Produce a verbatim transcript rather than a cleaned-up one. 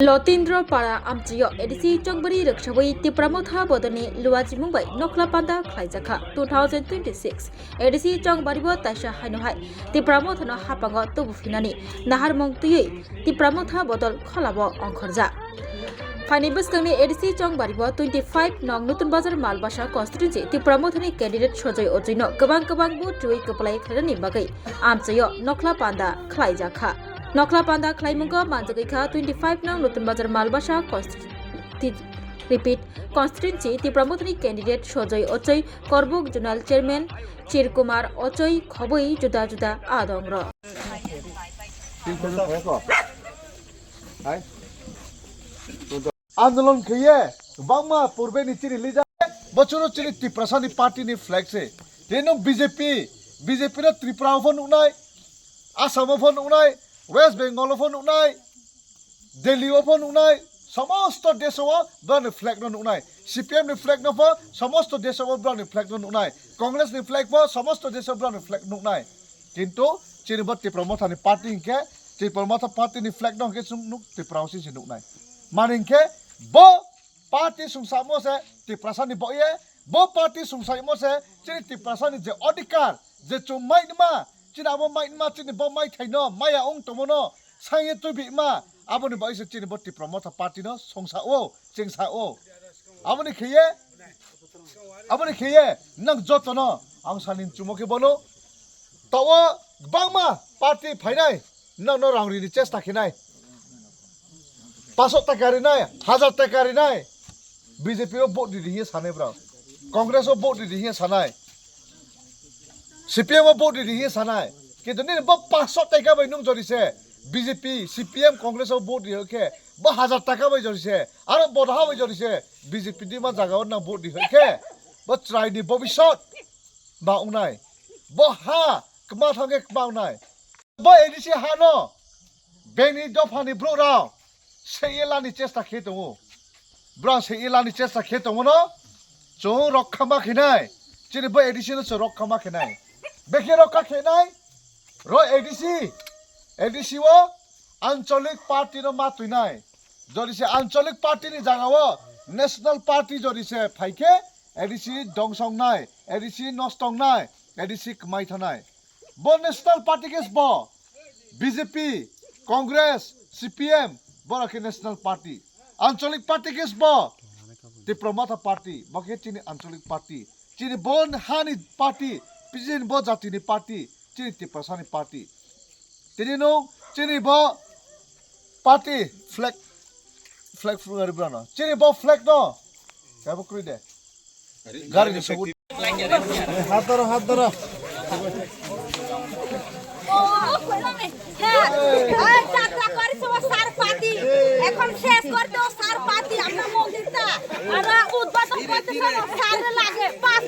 Lotindro Para amchio A D C chongbari rwksawi Tipra Motha bodolni luachimung bai nokhla panda khlaijakha. Two thousand twenty-six A D C chongbari bo taisa haino hai Tipra Mothano hapango tubu phinani naharmung twiwi Tipra Motha bodol kholabo ongkhorjak. Phaini bwskangni A D C chongbari bo twenty-five nong Nutun Bazar Malbasa constituency Tipra Mothani candidate Sojoy Ochoino kwbang kwbang vote rwi kwplai khlainani bagwi amchio nokhla panda khlaijakha. Nokhla panda khlaimungo manjagwi kha twenty-five nong Nutun Bazar Malbasa constituency, repeat, constituency Tipra Mothani candidate Sojoy Ochoi, Korbuk Zonal Chairman Chirkumar Ochoi, khobwi juda juda adongrok. Andolon kheye bangma purbe ni chini leader bochoro chini Tiprasa ni party ni flag se. Teno B J P, B J P no Tripura o pho nuknai, Assam o pho nuknai, West Bengal o pho nuknai, Delhi o pho nuknai, somosto deso o brani flag no nuknai. C P M ni flag no pho somosto deso o brani flag no nuknai. Congress ni flag pho somosto deso o brani flag nuknai. Kintu chini bo Tipra Motha ni party hinkhe, Tipra Motha party ni flag no hinkhe chwng nuk Tipra o sisi nuknai. Mani hinkhe bo party sungsamo se Tiprasa ni bo ye, bo party sungsaimo se chini Tiprasa ni je odhikar, je chwng mai nima, chini abo mai nima, chini bo mai thaino, maya wng tongmano, sangye tubima, aboni bai se chini bo Tipra Motha party no sungsa o, chengsa o. Aboni kheye, aboni kheye, nang jotono, ang sani chumo khe bono, tawo bangma party phainai, nang no rang rini chesta khenai. Paso taka rinai, hazar taka rinai. B J P o vote ridi hiye sanai bro. Congress o vote ridi hiye sanai. C P M o vote ridi hiye sanai. Kintu nini bo paso taka bai nung jodi se B J P, C P M, Congress o vote ridi khe bo hazar taka bai jodi se. Aro bo daha bai jodi se B J P di ma jaga o nang vote ridi khe bo chwrai ni bobisot ba ungnai. Bo ha kma thangkhe kma ungnai. Bo A D C hano bengni dophani brouhrok seiye lani chesta khe tongo. Brouh seiye lani chesta khe tongo no. Chwng rokha ma khenai. Chini bo A D C no chwng rokha ma khenai. Bekhe rokha khenai. Ro A D C, A D C o ancholik party no ma twinai. Jodi se ancholik party ni jaga o national party jodi se phaikhe A D C dongsong nai, A D C nostong nai, A D C kmai thanai. Bo national party khe bo B J P, Congress, C P M, borok khe national party. Ancholik party khe bo Tipra Motha party, bo khe chini ancholik party. Chini bo hani party, chini bo jatini party, chini Tiprasani party. Tini no chini bo party flag, flag flag ari brano. Chini bo flag no. Kabo krui de. Gari ni sobu. Hat doro, hat doro. ও, কইলাম রে। হ্যাঁ, এই যাত্রা করেছে ও সার পাতি। এখন শেষ করে দেও সার পাতি, আমরা মন্দিরটা। আমরা উদ্বোধন করতে চলো, সার লাগে, পাঁচ